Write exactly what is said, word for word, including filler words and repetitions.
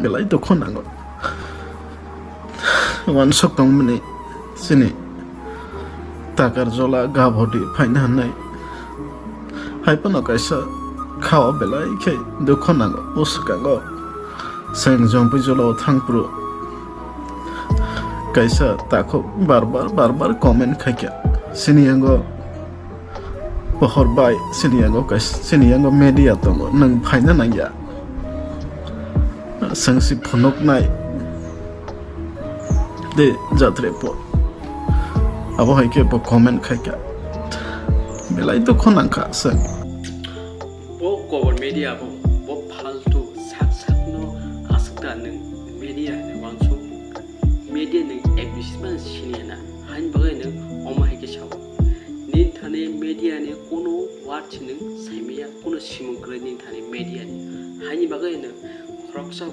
Belai dukhu nango. Wansuk tongmani chini takar jola gabodi phaina hwnwi. Hai phano kaisa khao belai khe dukhu nango. O swkango chwng Jompui jolao thangphuru kaisa takhuk bar bar bar bar comment khaikha. Chini yango pohor bai, chini yango kais-, chini yango media tongo, nwng phaina nangya. Chwng si phunuknai de jatre po. Abo hai khe bo comment khaikha. Belai dukhu nangkha chwng. Bo kobor media bo, bo phaltu sak sakno aswkta nwng media hinwi wansuk. Media nwng A B C man siniya na, haini bagwi nwng omo hai khe sao. Nini thani media ni kuno word se nwng saimaya, kuno simung kwrwi nini thani media ni. Haini bagwi nwng khoroksa